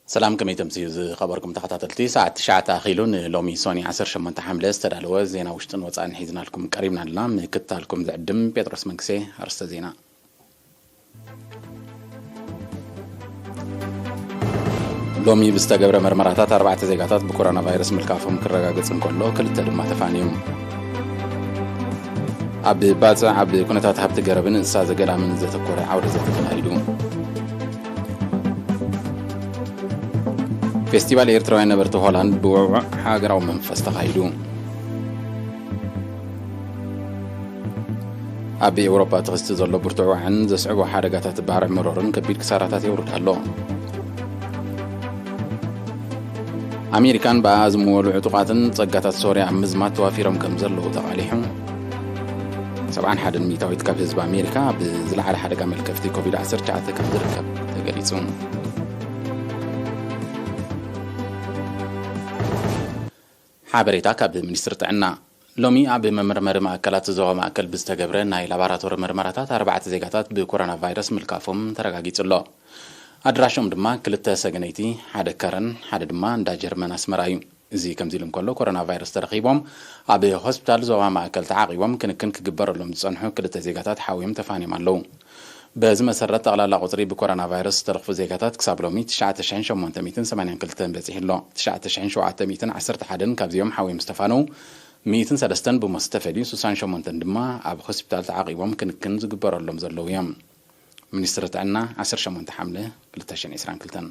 ሰላም፣ ከመይ ተምስዩ ዝኸበርኩም ተኸታተልቲ? ሰዓት ትሽዓተ ኣኺሉ ንሎሚ ሶኒ ዓሰርተ ሸሞንተ ሓምለ ዝተዳለወ ዜና ውሽጥን ወጻእን ሒዝናልኩም ቀሪብና ኣለና። ምክትታልኩም ዝዕድም ጴጥሮስ መንግሴ። ኣርስተ ዜና። ሎሚ ብዝተገብረ መርመራታት ኣርባዕተ ዜጋታት ብኮሮና ቫይረስ ምልካፎም ክረጋገጽ እንከሎ፣ ክልተ ድማ ተፋንዮም። ኣብ ባጽዕ ኣብ ኩነታት ሃብቲ ገረብን እንስሳ ዘገዳምን ዘተኮረ ዓውደ ዘተ ተኻይዱ። ፌስቲቫል ኤርትራውያን ነበርቲ ሆላንድ ብውዕዉዕ ሃገራዊ መንፈስ ተኻይዱ። ኣብ ኤውሮጳ ትኽስቲ ዘሎ ብርቱዕ ዋዕን ዘስዕቦ ሓደጋታት ባርዕ መሮርን ከቢድ ክሳራታት የውርድ ኣሎ። ኣሜሪካን ብኣ ዝምወሉ ዕጡቓትን ጸጋታት ሶርያ ኣብ ምዝማት ተዋፊሮም ከም ዘለዉ ተቓሊሑ። ሰብዓን ሓደን ሚእታዊት ካብ ህዝቢ ኣሜሪካ ኣብ ዝለዓለ ሓደጋ መልከፍቲ ኮቪድ ዓሰርተ ትሽዓተ ከም ዝርከብ ተገሊጹ። ሓበሬታ ካብ ሚኒስትሪ ጥዕና። ሎሚ ኣብ መመርመሪ ማእከላት ዞባ ማእከል ብዝተገብረ ናይ ላቦራቶሪ መርመራታት ኣርባዕተ ዜጋታት ብኮሮና ቫይረስ ምልካፎም ተረጋጊጹ ኣሎ። ኣድራሾም ድማ ክልተ ሰገነይቲ፣ ሓደ ከረን፣ ሓደ ድማ እንዳ ጀርመን ኣስመራ እዩ። እዚ ከምዚ ኢሉ እንከሎ፣ ኮሮና ቫይረስ ተረኺቦም ኣብ ሆስፒታል ዞባ ማእከል ተዓቒቦም ክንክን ክግበረሎም ዝጸንሑ ክልተ ዜጋታት ሓውዮም ተፋንዮም ኣለዉ። በዚ መሰረት፣ ጠቕላላ ቁጽሪ ብኮሮና ቫይረስ ዝተለኽፉ ዜጋታት ክሳብ ሎሚ ትሽዓተ ሽሕን ሸሞንተ ሚእትን ሰማንያን ክልተን በጺሑ ኣሎ። ትሽዓተ ሽሕን ሸውዓተ ሚእትን ዓሰርተ ሓደን ካብዚኦም ሓውዮም ዝተፋነዉ፣ ሚእትን ሰለስተን ብሞት ዝተፈልዩ፣ ስሳን ሸሞንተን ድማ ኣብ ሆስፒታል ተዓቒቦም ክንክን ዝግበረሎም ዘለዉ እዮም። ሚኒስትሪ ጥዕና፣ ዓሰርተ ሸሞንተ ሓምለ ክልተ ሽሕን ዕስራን ክልተን።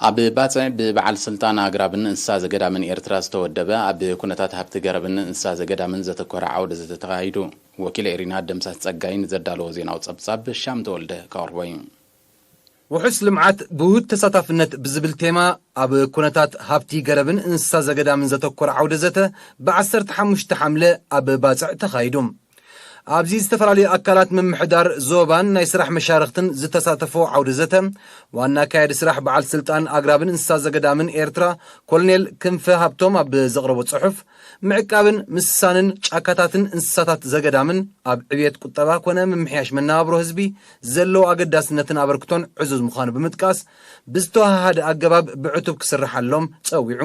ኣብ ባጽዕ ብበዓል ስልጣን ኣግራብን እንስሳ ዘገዳምን ኤርትራ ዝተወደበ ኣብ ኩነታት ሃብቲ ገረብን እንስሳ ዘገዳምን ዘተኮረ ዓውደ ዘተ ተኻይዱ። ወኪል ኤሪና ደምሳስ ጸጋይ ንዘዳለዎ ዜናዊ ጸብጻብ ሻም ተወልደ ከቕርቦ እዩ። ውሑስ ልምዓት ብውሁድ ተሳታፍነት ብዝብል ቴማ ኣብ ኩነታት ሃብቲ ገረብን እንስሳ ዘገዳምን ዘተኮረ ዓውደ ዘተ ብ ዓሰርተ ሓሙሽተ ሓምለ ኣብ ባጽዕ ተኻይዱ። ኣብዚ ዝተፈላለዩ ኣካላት ምምሕዳር ዞባን ናይ ስራሕ መሻርኽትን ዝተሳተፎ ዓውደ ዘተ፣ ዋና ኣካያዲ ስራሕ በዓል ስልጣን ኣግራብን እንስሳ ዘገዳምን ኤርትራ ኮሎኔል ክንፈ ሃብቶም ኣብ ዘቕረቦ ጽሑፍ፣ ምዕቃብን ምስሳንን ጫካታትን እንስሳታት ዘገዳምን ኣብ ዕብየት ቁጠባ ኮነ ምምሕያሽ መነባብሮ ህዝቢ ዘለዎ ኣገዳስነትን ኣበርክቶን ዕዙዝ ምዃኑ ብምጥቃስ፣ ብዝተወሃሃደ ኣገባብ ብዕቱብ ክስርሓሎም ጸዊዑ።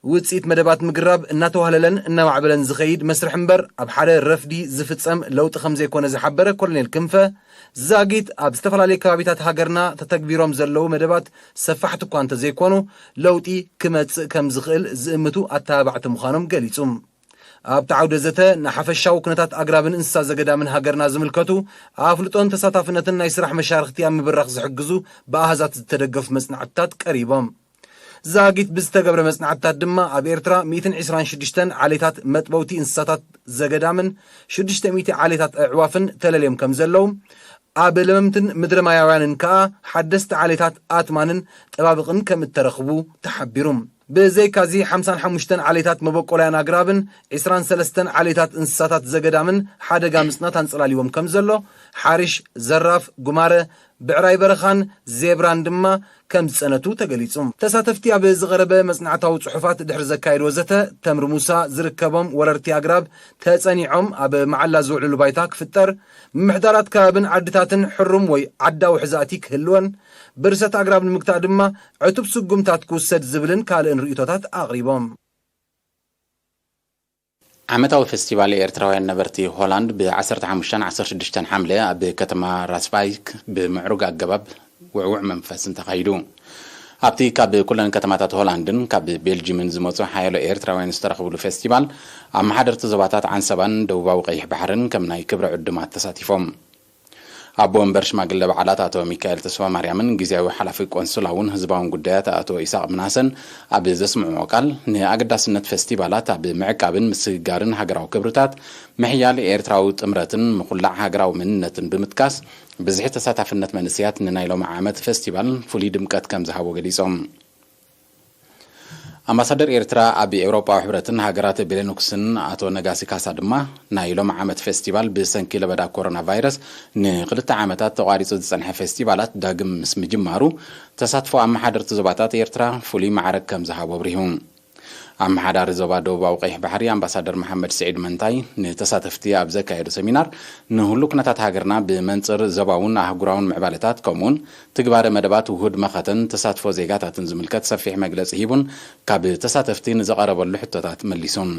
ውጽኢት መደባት ምግራብ እናተዋህለለን እናማዕበለን ዝኸይድ መስርሕ እምበር፣ ኣብ ሓደ ረፍዲ ዝፍጸም ለውጢ ከም ዘይኮነ ዝሓበረ ኮሎኔል ክንፈ፣ ዛጊት ኣብ ዝተፈላለዩ ከባቢታት ሃገርና ተተግቢሮም ዘለዉ መደባት ሰፋሕቲ እኳ እንተዘይኮኑ፣ ለውጢ ክመጽእ ከም ዝኽእል ዝእምቱ ኣተባባዕቲ ምዃኖም ገሊጹ። ኣብቲ ዓውደ ዘተ፣ ንሓፈሻዊ ኩነታት ኣግራብን እንስሳ ዘገዳምን ሃገርና ዝምልከቱ ኣፍልጦን ተሳታፍነትን ናይ ስራሕ መሻርኽቲ ኣብ ምብራኽ ዝሕግዙ ብኣሃዛት ዝተደገፉ መጽናዕትታት ቀሪቦም። ዛጊት ብዝተገብረ መጽናዕትታት ድማ፣ ኣብ ኤርትራ ሚእትን ዕስራን ሽዱሽተን ዓሌታት መጥበውቲ እንስሳታት ዘገዳምን ሽዱሽተ ሚእቲ ዓሌታት ኣዕዋፍን ተለልዮም ከም ዘለዉ፣ ኣብ ለመምትን ምድረ ማያውያንን ከኣ ሓደስቲ ዓሌታት ኣትማንን ጠባብቕን ከም እተረኽቡ ተሓቢሩ። ብዘይካዚ፣ ሓምሳን ሓሙሽተን ዓሌታት መበቆላያን ኣግራብን ዕስራን ሰለስተን ዓሌታት እንስሳታት ዘገዳምን ሓደጋ ምጽናት ኣንጸላልዎም ከም ዘሎ፣ ሓሪሽ፣ ዘራፍ፣ ጉማረ፣ ብዕራይ በረኻን ዜብራን ድማ ከም ዝጸነቱ ተገሊጹ። ተሳተፍቲ ኣብ ዝቐረበ መጽናዕታዊ ጽሑፋት ድሕሪ ዘካየድዎ ዘተ፣ ተምሪ ሙሳ ዝርከቦም ወረርቲ ኣግራብ ተጸኒዖም ኣብ መዓላ ዝውዕልሉ ባይታ ክፍጠር፣ ምምሕዳራት ከባብን ዓድታትን ሕሩም ወይ ዓዳዊ ሕዛእቲ ክህልወን፣ ብርሰት ኣግራብ ንምግታእ ድማ ዕቱብ ስጉምታት ክውሰድ ዝብልን ካልእን ርእይቶታት ኣቕሪቦም። ዓመታዊ ፌስቲቫል ኤርትራውያን ነበርቲ ሆላንድ ብ ዓሰርተ ሓሙሽተን ዓሰርተ ሽዱሽተን ሓምለ ኣብ ከተማ ራስቫይክ ብምዕሩግ ኣገባብ ውዕዉዕ መንፈስን ተኻይዱ። ኣብቲ ካብ ኩለን ከተማታት ሆላንድን ካብ ቤልጂምን ዝመጹ ሓያሎ ኤርትራውያን ዝተረኽብሉ ፌስቲቫል፣ ኣመሓደርቲ ዞባታት ዓንሰባን ደቡባዊ ቀይሕ ባሕርን ከም ናይ ክብሪ ዕዱማት ተሳቲፎም። ኣቦ ወንበር ሽማግለ በዓላት ኣቶ ሚካኤል ተስፋማርያምን ግዜያዊ ሓላፊ ቆንስላውን ህዝባውን ጉዳያት ኣቶ ኢሳቕ ምናሰን ኣብ ዘስምዕዎ ቃል፣ ንኣገዳስነት ፌስቲቫላት ኣብ ምዕቃብን ምስግጋርን ሃገራዊ ክብርታት፣ ምሕያል ኤርትራዊ ጥምረትን ምኹላዕ ሃገራዊ መንነትን ብምጥቃስ፣ ብዝሒ ተሳታፍነት መንእሰያት ንናይ ሎሚ ዓመት ፌስቲቫል ፍሉይ ድምቀት ከም ዝሃቦ ገሊጾም። ኣምባሳደር ኤርትራ ኣብ ኤውሮጳዊ ሕብረትን ሃገራት ቤለኑክስን ኣቶ ነጋሲ ካሳ ድማ፣ ናይ ሎሚ ዓመት ፌስቲቫል ብሰንኪ ለበዳ ኮሮና ቫይረስ ንክልተ ዓመታት ተቋሪጹ ዝጸንሐ ፌስቲቫላት ዳግም ምስ ምጅማሩ፣ ተሳትፎ ኣመሓደርቲ ዞባታት ኤርትራ ፍሉይ ማዕረግ ከም ዝሃቦ ኣብሪሁ። ኣመሓዳሪ ዞባ ደቡባዊ ቀይሕ ባሕሪ ኣምባሳደር መሓመድ ስዒድ መንታይ ንተሳተፍቲ ኣብ ዘካየዶ ሰሚናር፣ ንህሉ ኩነታት ሃገርና ብመንጽር ዞባውን ኣህጉራውን ምዕባለታት፣ ከምኡውን ትግባረ መደባት ውሁድ መኸተን ተሳትፎ ዜጋታትን ዝምልከት ሰፊሕ መግለጺ ሂቡን ካብ ተሳተፍቲ ንዝቐረበሉ ሕቶታት መሊሱን።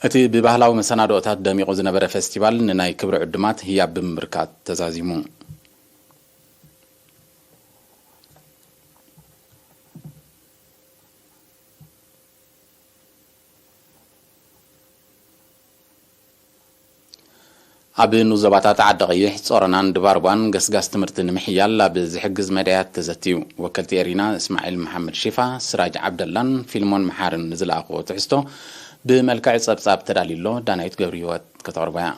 እቲ ብባህላዊ መሰናድኦታት ደሚቑ ዝነበረ ፌስቲቫል ንናይ ክብሪ ዕዱማት ህያብ ብምብርካት ተዛዚሙ። ኣብ ንኡስ ዞባታት ዓዲ ቀይሕ፣ ጾሮናን ድባርቧን ገስጋስ ትምህርቲ ንምሕያል ኣብ ዝሕግዝ መዳያት ተዘትዩ። ወከልቲ ኤሪና እስማዒል መሓመድ ሺፋ፣ ስራጅ ዓብደላን ፊልሞን መሓርን ንዝለኣኽዎ ትሕዝቶ ብመልክዕ ጸብጻብ ተዳልዩ ኣሎ። ዳናይት ገብረ ህይወት ከተቕርቦ እያ።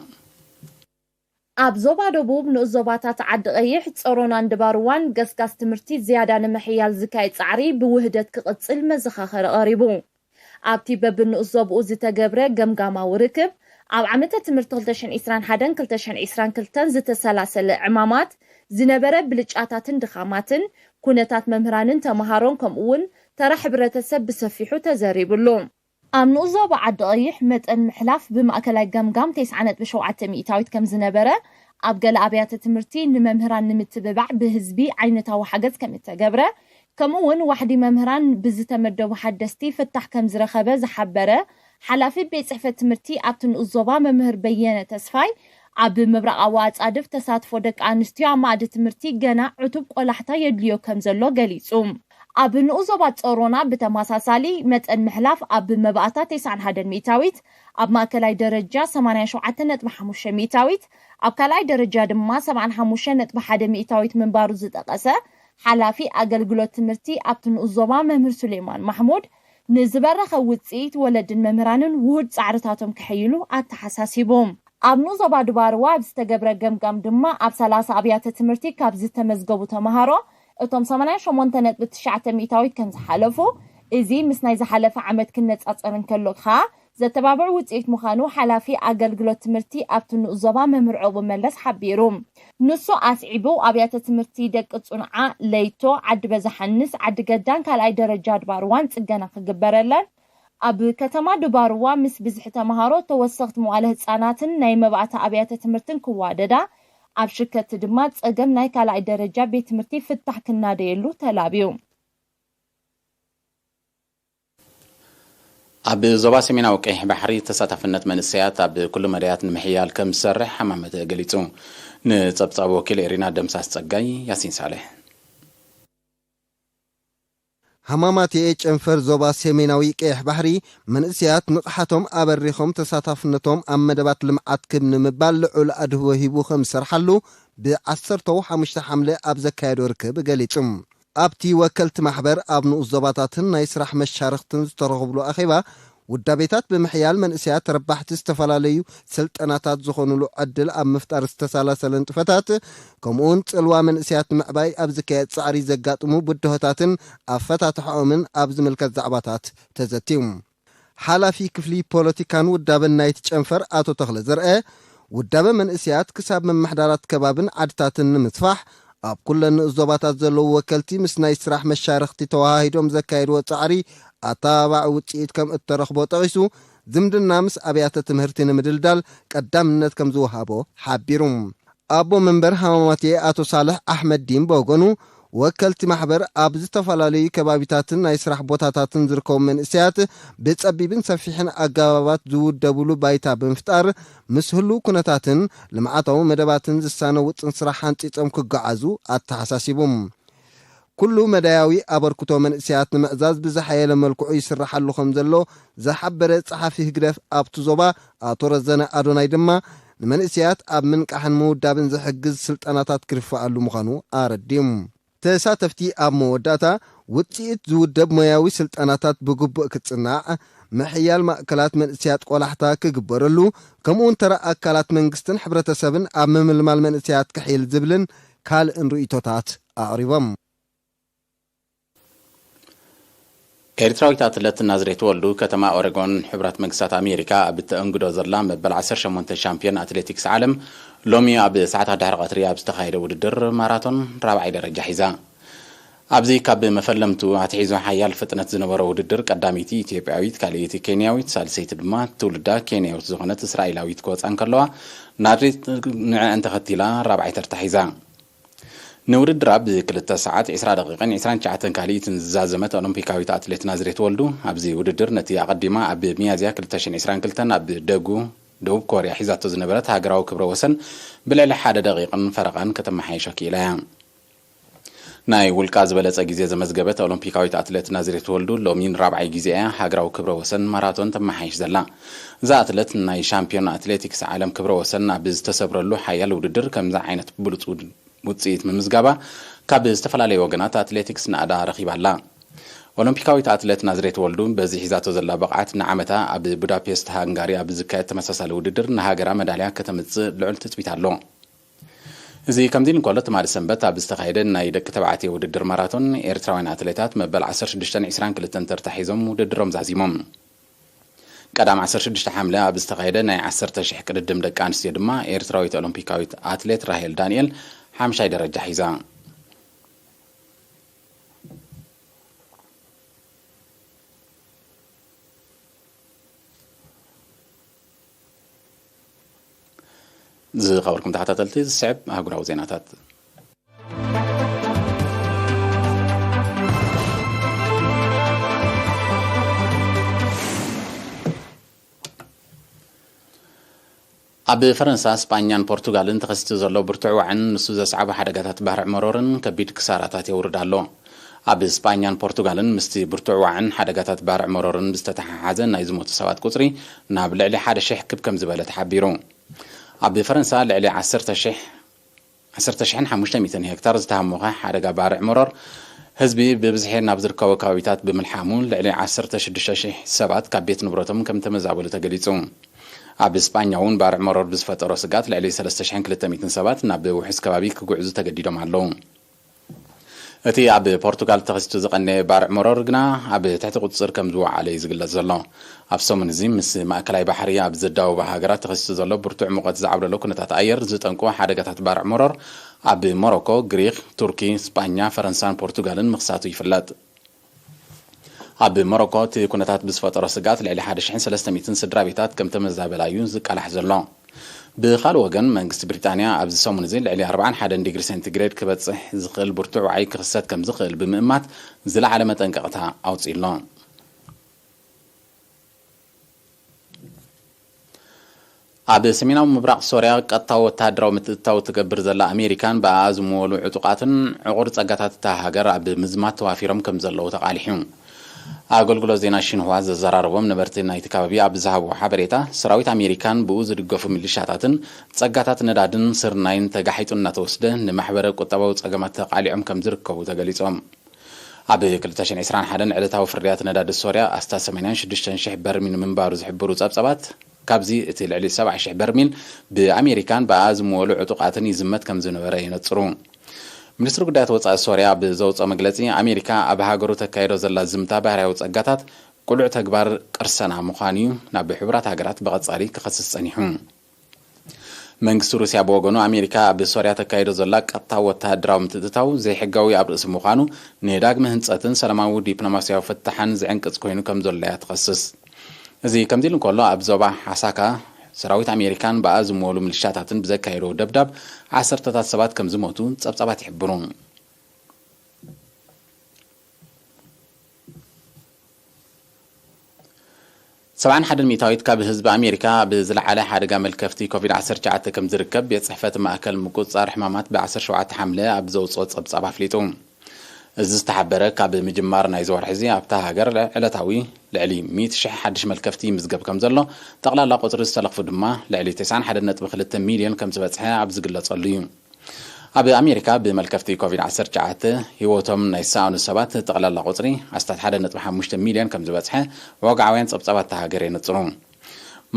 ኣብ ዞባ ደቡብ ንኡስ ዞባታት ዓዲ ቀይሕ፣ ጾሮናን ድባርዋን ገስጋስ ትምህርቲ ዝያዳ ንምሕያል ዝካየድ ጻዕሪ ብውህደት ክቕጽል መዘኻኸሪ ቀሪቡ። ኣብቲ በብንኡስ ዞብኡ ዝተገብረ ገምጋማዊ ርክብ፣ ኣብ ዓመተ ትምህርቲ ክልተ ሽሕን ዕስራን ሓደን ክልተ ሽሕን ዕስራን ክልተን ዝተሰላሰለ ዕማማት፣ ዝነበረ ብልጫታትን ድኻማትን፣ ኩነታት መምህራንን ተመሃሮን ከምኡ እውን ተራ ሕብረተሰብ ብሰፊሑ ተዘሪብሉ። ኣብ ንኡስ ዞባ ዓዲ ቀይሕ መጠን ምሕላፍ ብማእከላይ ገምጋም ተስዓ ነጥቢ ሸውዓተ ሚእታዊት ከም ዝነበረ፣ ኣብ ገለ ኣብያተ ትምህርቲ ንመምህራን ንምትብባዕ ብህዝቢ ዓይነታዊ ሓገዝ ከም እተገብረ፣ ከምኡ እውን ዋሕዲ መምህራን ብዝተመደቡ ሓደስቲ ፍታሕ ከም ዝረኸበ ዝሓበረ ሓላፊ ቤት ጽሕፈት ትምህርቲ ኣብቲ ንኡስ ዞባ መምህር በየነ ተስፋይ፣ ኣብ ምብራቓዊ ኣጻድፍ ተሳትፎ ደቂ ኣንስትዮ ኣብ ማእዲ ትምህርቲ ገና ዕቱብ ቆላሕታ የድልዮ ከም ዘሎ ገሊጹ። ኣብ ንኡስ ዞባ ጾሮና ብተመሳሳሊ መጠን ምሕላፍ ኣብ መባእታ ተስዓን ሓደን ሚእታዊት፣ ኣብ ማእከላይ ደረጃ ሰማንያን ሸውዓተን ነጥቢ ሓሙሽተ ሚእታዊት፣ ኣብ ካልኣይ ደረጃ ድማ ሰብዓን ሓሙሽተን ነጥቢ ሓደ ሚእታዊት ምንባሩ ዝጠቐሰ ሓላፊ ኣገልግሎት ትምህርቲ ኣብቲ ንኡስ ዞባ መምህር ሱሌማን ማሕሙድ፣ ንዝበረኸ ውጽኢት ወለድን መምህራንን ውሁድ ጻዕርታቶም ከሐይሉ ኣተሓሳሲቡ። ኣብ ንኡስ ዞባ ድባርዋ ኣብ ዝተገብረ ገምጋም ድማ፣ ኣብ ሰላሳ ኣብያተ ትምህርቲ ካብ ዝተመዝገቡ ተመሃሮ፣ እቶም ሰማንያን ሸሞንተ ነጥቢ ትሽዓተ ሚእታዊት ከም ዝሓለፉ፣ እዚ ምስ ናይ ዝሓለፈ ዓመት ክነጻጸር እንከሎ ከኣ ዘተባብዕ ውጽኢት ምዃኑ ሓላፊ ኣገልግሎት ትምህርቲ ኣብቲ ንኡስ ዞባ መምህር ዕቑብ መለስ ሓቢሩ። ንሱ ኣስዒቡ፣ ኣብያተ ትምህርቲ ደቂ ጽኑዓ፣ ለይቶ፣ ዓዲ በዛሓንስ፣ ዓዲ ገዳን ካልኣይ ደረጃ ድባርዋን ጽገና ክግበረለን፣ ኣብ ከተማ ድባርዋ ምስ ብዝሒ ተመሃሮ ተወሰኽቲ መዋለ ህጻናትን ናይ መባእታ ኣብያተ ትምህርትን ክዋደዳ፣ ኣብ ሽከቲ ድማ ጸገም ናይ ካልኣይ ደረጃ ቤት ትምህርቲ ፍታሕ ክናደየሉ ተላብዩ። ኣብ ዞባ ሰሜናዊ ቀይሕ ባሕሪ ተሳታፍነት መንእሰያት ኣብ ኩሉ መዳያት ንምሕያል ከም ዝሰርሕ ሃማማቴ ገሊጹ። ንጸብጻብ ወኪል ኤሪና ደምሳስ ጸጋይ፣ ያሲን ሳልሕ። ሃማማቴ ጨንፈር ዞባ ሰሜናዊ ቀይሕ ባሕሪ፣ መንእሰያት ንቕሓቶም ኣበሪኾም ተሳታፍነቶም ኣብ መደባት ልምዓት ክብ ንምባል ልዑል ኣድህቦ ሂቡ ከም ዝሰርሓሉ፣ ብዓሰርተው ሓሙሽተ ሓምለ ኣብ ዘካየዶ ርክብ ገሊጹ። ኣብቲ ወከልቲ ማሕበር ኣብ ንኡስ ዞባታትን ናይ ስራሕ መሻርኽትን ዝተረኽብሉ ኣኼባ፣ ውዳቤታት ብምሕያል መንእሰያት ረባሕቲ ዝተፈላለዩ ስልጠናታት ዝኾኑሉ ዕድል ኣብ ምፍጣር ዝተሰላሰለ ንጥፈታት፣ ከምኡውን ጽልዋ መንእሰያት ምዕባይ ኣብ ዝካየድ ጻዕሪ ዘጋጥሙ ብድሆታትን ኣፈታትሖኦምን ኣብ ዝምልከት ዛዕባታት ተዘትዩ። ሓላፊ ክፍሊ ፖለቲካን ውዳበን ናይቲ ጨንፈር ኣቶ ተኽለ ዘርአ፣ ውዳበ መንእሰያት ክሳብ ምምሕዳራት ከባብን ዓድታትን ንምስፋሕ፣ ኣብ ኩለን ንኡስ ዞባታት ዘለዉ ወከልቲ ምስ ናይ ስራሕ መሻርኽቲ ተወሃሂዶም ዘካየድዎ ጻዕሪ ኣተባባዒ ውጽኢት ከም እተረኽቦ ጠቒሱ፣ ዝምድና ምስ ኣብያተ ትምህርቲ ንምድልዳል ቀዳምነት ከም ዝወሃቦ ሓቢሩ። ኣቦ መንበር ሃማማቴ ኣቶ ሳልሕ ኣሕመድ ዲን ብወገኑ፣ ወከልቲ ማሕበር ኣብ ዝተፈላለዩ ከባቢታትን ናይ ስራሕ ቦታታትን ዝርከቡ መንእሰያት ብጸቢብን ሰፊሕን ኣገባባት ዝውደብሉ ባይታ ብምፍጣር፣ ምስ ህሉው ኩነታትን ልምዓታዊ መደባትን ዝሳነ ውጥን ስራሕ ሓንጺጾም ክጓዓዙ ኣተሓሳሲቡ። ኩሉ መዳያዊ ኣበርክቶ መንእሰያት ንምዕዛዝ ብዝሓየለ መልክዑ ይስራሓሉ ከም ዘሎ ዝሓበረ ጸሓፊ ህግደፍ ኣብቲ ዞባ ኣቶ ረዘነ ኣዶናይ ድማ፣ ንመንእሰያት ኣብ ምንቃሕን ምውዳብን ዝሕግዝ ስልጠናታት ክርፈኣሉ ምዃኑ ኣረዲኡ። ተሳተፍቲ ኣብ መወዳእታ፣ ውጽኢት ዝውደብ ሞያዊ ስልጠናታት ብግቡእ ክጽናዕ፣ ምሕያል ማእከላት መንእሰያት ቆላሕታ ክግበረሉ፣ ከምኡውን ተራ ኣካላት መንግስትን ሕብረተሰብን ኣብ ምምልማል መንእሰያት ክሕይል ዝብልን ካልእን ርእይቶታት ኣቕሪቦም። ኤርትራዊት ኣትለት ናዝሬት ወልዱ፣ ከተማ ኦሬጎን፣ ሕቡራት መንግስታት ኣሜሪካ ኣብ እተእንግዶ ዘላ መበል ዓሰርተ ሸሞንተ ሻምፒዮን ኣትሌቲክስ ዓለም፣ ሎሚ ኣብ ሰዓታት ድሕሪ ቀትሪ ኣብ ዝተኻየደ ውድድር ማራቶን ራብዓይ ደረጃ ሒዛ። ኣብዚ ካብ መፈለምቱ ኣትሒዙ ሓያል ፍጥነት ዝነበሮ ውድድር ቀዳመይቲ ኢትዮጵያዊት፣ ካልኣይቲ ኬንያዊት፣ ሳልሰይቲ ድማ ትውልዳ ኬንያዊት ዝኾነት እስራኤላዊት ክወጻ እንከለዋ፣ ናዝሬት ንዕአን ተኸቲላ ራብዓይ ተርታ ሒዛ። ንውድድራ ብክልተ ሰዓት ዕስራ ደቂቕን ዕስራን ትሽዓተን ካልኢትን ዝዛዘመት ኦሎምፒካዊት ኣትሌት ናዝሬት ወልዱ፣ ኣብዚ ውድድር ነቲ ኣቐዲማ ኣብ ሚያዝያ ክልተ ሽሕን ዕስራን ክልተን ኣብ ደጉ ደቡብ ኮርያ ሒዛቶ ዝነበረት ሃገራዊ ክብረ ወሰን ብልዕሊ ሓደ ደቂቕን ፈረቓን ከተመሓይሾ ክኢላ እያ። ናይ ውልቃ ዝበለጸ ግዜ ዘመዝገበት ኦሎምፒካዊት ኣትሌት ናዝሬት ወልዱ፣ ሎሚ ንራብዓይ ግዜ እያ ሃገራዊ ክብረ ወሰን ማራቶን ተመሓይሽ ዘላ። እዛ ኣትሌት፣ ናይ ሻምፒዮን ኣትሌቲክስ ዓለም ክብረ ወሰን ኣብ ዝተሰብረሉ ሓያል ውድድር ከምዚ ዓይነት ብሉጽ ውድ-፣ ውጽኢት ምምዝጋባ፣ ካብ ዝተፈላለዩ ወገናት ኣትሌቲክስ ናእዳ ረኺባ ኣላ። ኦሎምፒካዊት ኣትሌት ናዝሬት ወልዱ፣ በዚ ሒዛቶ ዘላ ብቕዓት፣ ንዓመታ ኣብ ቡዳፔስት ሃንጋሪ ኣብ ዝካየድ ተመሳሳሊ ውድድር ንሃገራ መዳልያ ከተምጽእ ልዑል ትጽቢት ኣሎ። እዚ ከምዚ ኢሉ እንከሎ፣ ትማሊ ሰንበት ኣብ ዝተኻየደ ናይ ደቂ ተባዕትዮ ውድድር ማራቶን፣ ኤርትራውያን ኣትሌታት መበል ዓሰርተ ሽዱሽተን ዕስራን ክልተን ተርታ ሒዞም ውድድሮም ዛዚሞም። ቀዳም ዓሰርተ ሽዱሽተ ሓምለ ኣብ ዝተኻየደ ናይ ዓሰርተ ሺሕ ቅድድም ደቂ ኣንስትዮ ድማ፣ ኤርትራዊት ኦሎምፒካዊት ኣትሌት ራሄል ዳንኤል ሓምሻይ ደረጃ ሒዛ። ዝኸበርኩም ተኸታተልቲ፣ ዝስዕብ ኣህጉራዊ ዜናታት። ኣብ ፈረንሳ፣ ስጳኛን ፖርቱጋልን ተኸሲቱ ዘሎ ብርቱዕ ዋዕን ንሱ ዘስዓቦ ሓደጋታት ባርዕ መሮርን ከቢድ ክሳራታት የውርድ ኣሎ። ኣብ ስጳኛን ፖርቱጋልን ምስቲ ብርቱዕ ዋዕን ሓደጋታት ባርዕ መሮርን ብዝተተሓሓዘ ናይ ዝሞቱ ሰባት ቁጽሪ ናብ ልዕሊ ሓደ ሽሕ ክብ ከም ዝበለ ተሓቢሩ። ኣብ ፈረንሳ ልዕሊ ዓሰርተ ሽሕ ዓሰርተ ሽሕን ሓሙሽተ ሚእትን ሄክታር ዝተሃሞኸ ሓደጋ ባርዕ መሮር፣ ህዝቢ ብብዝሒ ናብ ዝርከቦ ከባቢታት ብምልሓሙ፣ ልዕሊ ዓሰርተ ሽዱሽተ ሽሕ ሰባት ካብ ቤት ንብረቶም ከም ተመዛበሉ ተገሊጹ። ኣብ ስጳኛ እውን ባርዕ መሮር ብዝፈጠሮ ስግኣት፣ ልዕሊ ሰለስተ ሽሕን ክልተ ሚእትን ሰባት ናብ ውሑስ ከባቢ ክጉዕዙ ተገዲዶም ኣለዉ። እቲ ኣብ ፖርቱጋል ተኸሲቱ ዝቐነየ ባርዕ መሮር ግና ኣብ ትሕቲ ቁጽጽር ከም ዝወዓለ እዩ ዝግለጽ ዘሎ። ኣብ ሰሙን እዚ ምስ ማእከላይ ባሕሪ ኣብ ዘዳውባ ሃገራት ተኸሲቱ ዘሎ ብርቱዕ ሙቐት ዝዓብለሎ ኩነታት ኣየር ዝጠንቁ ሓደጋታት ባርዕ መሮር ኣብ ሞሮኮ፣ ግሪኽ፣ ቱርኪ፣ ስጳኛ፣ ፈረንሳን ፖርቱጋልን ምኽሳቱ ይፍለጥ። ኣብ ሞሮኮ እቲ ኩነታት ብዝፈጠሮ ስግኣት ልዕሊ ሓደ ሽሕን ሰለስተ ሚእትን ስድራ ቤታት ከም ተመዛበላ እዩ ዝቃላሕ ዘሎ። ብኻልእ ወገን፣ መንግስቲ ብሪጣንያ ኣብዚ ሰሙን እዚ ልዕሊ ኣርብዓን ሓደን ዲግሪ ሴንቲግሬድ ክበጽሕ ዝኽእል ብርቱዕ ዋዒ ክኽሰት ከም ዝኽእል ብምእማት ዝለዓለ መጠንቀቕታ ኣውጺኡ ኣሎ። ኣብ ሰሜናዊ ምብራቕ ሶርያ ቀጥታዊ ወተሃደራዊ ምትእትታው ትገብር ዘላ ኣሜሪካን ብኣኣ ዝምወሉ ዕጡቓትን፣ ዕቑር ጸጋታት እታ ሃገር ኣብ ምዝማት ተዋፊሮም ከም ዘለዉ ተቓሊሑ። ኣገልግሎት ዜና ሽንሁዋ ዘዘራረቦም ነበርቲ ናይቲ ከባቢ ኣብ ዝሃብዎ ሓበሬታ፣ ሰራዊት ኣሜሪካን ብኡ ዝድገፉ ሚሊሻታትን ጸጋታት ነዳድን ስርናይን ተጋሒጡ እናተወስደ፣ ንማሕበረ ቁጠባዊ ጸገማት ተቓሊዖም ከም ዝርከቡ ተገሊጾም። ኣብ ክልተ ሽሕን ዕስራን ሓደን ዕለታዊ ፍርያት ነዳዲ ሶርያ ኣስታት ሰማንያን ሽዱሽተን ሽሕ በርሚል ምንባሩ ዝሕብሩ ጸብጸባት፣ ካብዚ እቲ ልዕሊ ሰብዓ ሽሕ በርሚል ብኣሜሪካን ብኣኣ ዝምወሉ ዕጡቓትን ይዝመት ከም ዝነበረ የነጽሩ። ሚኒስትሪ ጉዳያት ወጻኢ ሶርያ ኣብ ዘውጽኦ መግለጺ፣ ኣሜሪካ ኣብ ሃገሩ ተካይዶ ዘላ ዝምታ ባህርያዊ ጸጋታት ቅሉዕ ተግባር ቅርሰና ምዃኑ እዩ ናብ ሕቡራት ሃገራት ብቐጻሊ ክኸስስ ጸኒሑ። መንግስቲ ሩስያ ብወገኑ፣ ኣሜሪካ ኣብ ሶርያ ተካይዶ ዘላ ቀጥታዊ ወተሃደራዊ ምትእትታው ዘይሕጋዊ ኣብ ርእሲ ምዃኑ፣ ንዳግመ ህንጸትን ሰላማዊ ዲፕሎማስያዊ ፍታሕን ዝዕንቅጽ ኮይኑ ከም ዘሎ እያ ትኸስስ። እዚ ከምዚ ኢሉ እንከሎ፣ ኣብ ዞባ ሓሳካ ሰራዊት ኣሜሪካን ብኣ ዝምወሉ ሚሊሻታትን ብዘካየዶ ደብዳብ ዓሰርተታት ሰባት ከም ዝሞቱ ጸብጻባት ይሕብሩ። ሰብዓን ሓደን ሚእታዊት ካብ ህዝቢ ኣሜሪካ ኣብ ዝለዓለ ሓደጋ መልከፍቲ ኮቪድ ዓሰርተ ትሽዓተ ከም ዝርከብ ቤት ጽሕፈት ማእከል ምቁጽጻር ሕማማት ብ ዓሰርተ ሸውዓተ ሓምለ ኣብ ዘውጽኦ ጸብጻብ ኣፍሊጡ። እዚ ዝተሓበረ ካብ ምጅማር ናይዚ ወርሒ እዚ ኣብታ ሃገር ዕለታዊ ልዕሊ ሚእቲ ሽሕ ሓድሽ መልከፍቲ ይምዝገብ ከም ዘሎ፣ ጠቕላላ ቁጽሪ ዝተለኽፉ ድማ ልዕሊ ተስዓን ሓደን ነጥቢ ክልተ ሚልዮን ከም ዝበጽሐ ኣብ ዝግለጸሉ እዩ። ኣብ ኣሜሪካ ብመልከፍቲ ኮቪድ ዓሰርተ ትሽዓተ ህይወቶም ናይ ዝሰኣኑ ሰባት ጠቕላላ ቁጽሪ ኣስታት ሓደ ነጥቢ ሓሙሽተ ሚልዮን ከም ዝበጽሐ ወግዓውያን ጸብጻባት እታ ሃገር የነጽሩ።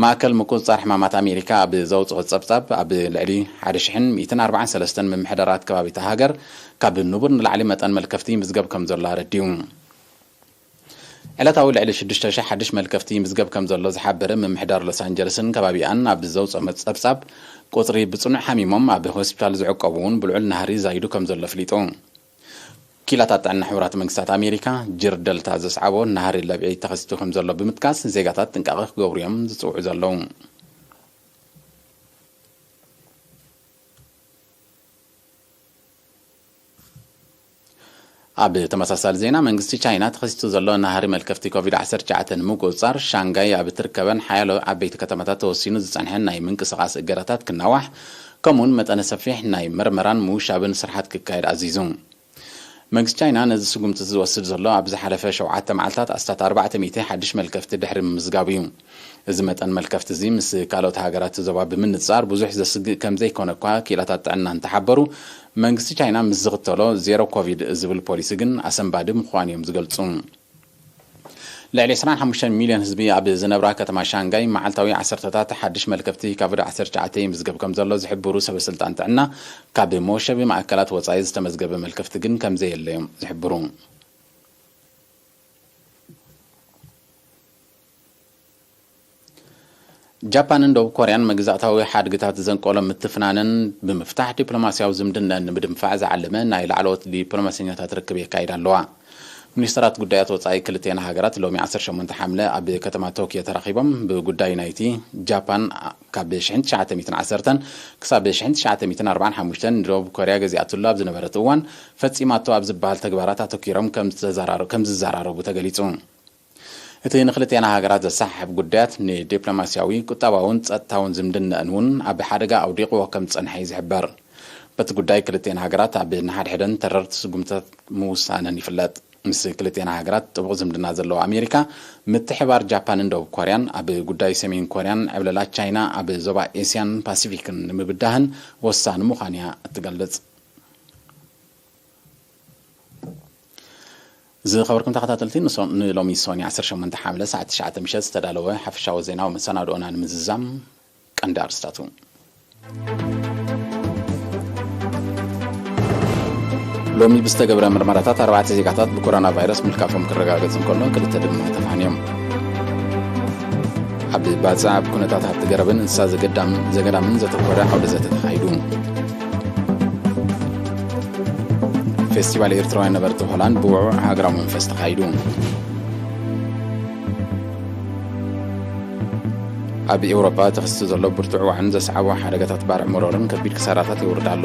ማእከል ምቁጽጻር ሕማማት ኣሜሪካ ኣብ ዘውጽኦ ጸብጻብ፣ ኣብ ልዕሊ ሓደ ሽሕን ሚእትን ኣርባዓን ሰለስተን ምምሕዳራት ከባቢ እታ ሃገር ካብ ንቡር ንላዕሊ መጠን መልከፍቲ ይምዝገብ ከም ዘሎ ኣረዲኡ። ዕለታዊ ልዕሊ ሽዱሽተ ሽሕ ሓድሽ መልከፍቲ ይምዝገብ ከም ዘሎ ዝሓበረ ምምሕዳር ሎስ ኣንጀለስን ከባቢኣን ኣብ ዘውጽኦ ጸብጻብ፣ ቁጽሪ ብጽኑዕ ሓሚሞም ኣብ ሆስፒታል ዝዕቀቡ እውን ብልዑል ናህሪ ዛይዱ ከም ዘሎ ኣፍሊጡ። ክኢላታት ጥዕና ሕቡራት መንግስታት ኣሜሪካ፣ ጅር ደልታ ዘስዓቦ ናህሪ ለብዒ ተኸሲቱ ከም ዘሎ ብምጥቃስ፣ ዜጋታት ጥንቃቐ ክገብሩ እዮም ዝጽውዑ ዘለዉ። ኣብ ተመሳሳሊ ዜና፣ መንግስቲ ቻይና ተኸሲቱ ዘሎ ናህሪ መልከፍቲ ኮቪድ ዓሰርተ ትሽዓተ ንምቁጽጻር፣ ሻንጋይ ኣብ እትርከበን ሓያሎ ዓበይቲ ከተማታት ተወሲኑ ዝጸንሐን ናይ ምንቅስቓስ እገዳታት ክናዋሕ፣ ከምኡውን መጠነ ሰፊሕ ናይ መርመራን ምውሻብን ስርሓት ክካየድ ኣዚዙ። መንግስቲ ቻይና ነዚ ስጉምቲ ዝወስድ ዘሎ፣ ኣብ ዝሓለፈ ሸውዓተ መዓልታት ኣስታት ኣርባዕተ ሚእቲ ሓድሽ መልከፍቲ ድሕሪ ምምዝጋቡ እዩ። እዚ መጠን መልከፍቲ እዚ ምስ ካልኦት ሃገራት ዞባ ብምንጻር ብዙሕ ዘስግእ ከም ዘይኮነ እኳ ክኢላታት ጥዕና እንተሓበሩ፣ መንግስቲ ቻይና ምስ ዝኽተሎ ዜሮ ኮቪድ ዝብል ፖሊሲ ግን ኣሰንባዲ ምዃኑ እዮም ዝገልጹ። ልዕሊ ዕስራን ሓሙሽተን ሚልዮን ህዝቢ ኣብ ዝነብራ ከተማ ሻንጋይ፣ መዓልታዊ ዓሰርተታት ሓድሽ መልከፍቲ ኮቪድ ዓሰርተ ትሽዓተ ይምዝገብ ከም ዘሎ ዝሕብሩ ሰበ ስልጣን ጥዕና፣ ካብ መወሸቢ ማእከላት ወጻኢ ዝተመዝገበ መልከፍቲ ግን ከም ዘየለ እዮም ዝሕብሩ። ጃፓንን ደቡብ ኮርያን መግዛእታዊ ሓድግታት ዘንቀሎ ምትፍናነን ብምፍታሕ ዲፕሎማስያዊ ዝምድነን ንምድንፋዕ ዝዓለመ ናይ ላዕለዎት ዲፕሎማሰኛታት ርክብ የካይዳ ኣለዋ። ሚኒስተራት ጉዳያት ወጻኢ ክልቴን ሃገራት ሎሚ ዓሰርተ ሸሞንተ ሓምለ ኣብ ከተማ ቶክዮ ተራኺቦም፣ ብጉዳይ ናይቲ ጃፓን ካብ ሽሕን ትሽዓተ ሚእትን ዓሰርተን ክሳብ ሽሕን ትሽዓተ ሚእትን ኣርባዓን ሓሙሽተን ንደቡብ ኮርያ ገዚኣትሉ ኣብ ዝነበረት እዋን ፈጺማቶ ኣብ ዝበሃል ተግባራት ኣተኪሮም ከም ዝተዘራረ-፣ ከም ዝዘራረቡ ተገሊጹ። እቲ ንክልቴና ሃገራት ዘሰሓሕብ ጉዳያት ንዲፕሎማስያዊ፣ ቁጠባውን ጸጥታውን ዝምድነአን እውን ኣብ ሓደጋ ኣውዲቕዎ ከም ዝጸንሐ እዩ ዝሕበር። በቲ ጉዳይ ክልቴን ሃገራት ኣብ ንሓድሕደን ተረርቲ ስጉምትታት ምውሳነን ይፍለጥ። ምስ ክልቴና ሃገራት ጥቡቕ ዝምድና ዘለዋ ኣሜሪካ፣ ምትሕባር ጃፓንን ደቡብ ኮርያን ኣብ ጉዳይ ሰሜን ኮርያን ዕብለላት ቻይና ኣብ ዞባ ኤስያን ፓሲፊክን ንምብዳህን ወሳኒ ምዃኑ እያ እትገልጽ። ዝኸበርኩም ተኸታተልቲ፣ ንሶ-፣ ንሎሚ ሶኒ ዓሰርተ ሸሞንተ ሓምለ ሰዓት ትሽዓተ ምሸት ዝተዳለወ ሓፈሻዊ ዜናዊ መሰናድኦና ንምዝዛም ቀንዲ ኣርእስታቱ። ሎሚ ብዝተገብረ ምርመራታት ኣርባዕተ ዜጋታት ብኮሮና ቫይረስ ምልካፎም ክረጋገጽ እንከሎ፣ ክልተ ድማ ተፋንዮም። ኣብ ባጽዕ ኣብ ኩነታት ሃብቲ ገረብን እንስሳ ዘገዳም-፣ ዘገዳምን ዘተኮረ ዓውደ ዘተ ተኻይዱ። ፌስቲቫል ኤርትራውያን ነበርቲ ሆላንድ ብውዕዉዕ ሃገራዊ መንፈስ ተኻይዱ። ኣብ ኤውሮጳ ተኸሲቱ ዘሎ ብርቱዕ ዋዕን ዘስዓቦ ሓደጋታት ባርዕ መሮርን ከቢድ ክሳራታት የውርድ ኣሎ።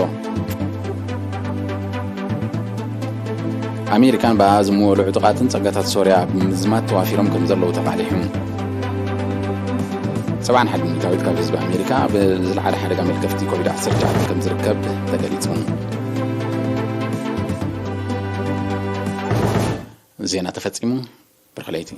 ኣሜሪካን ብኣ ዝምወሉ ዕጡቓትን ጸጋታት ሶርያ ኣብ ምዝማት ተዋፊሮም ከም ዘለዉ ተቓሊሑ። ሰብዓን ሓደን ሚእታዊት ካብ ህዝቢ ኣሜሪካ ኣብ ዝለዓለ ሓደጋ መልከፍቲ ኮቪድ ዓሰርተ ትሽዓተ ከም ዝርከብ ተገሊጹ። ዜና ተፈጺሙ። ብርኽ ለይቲ።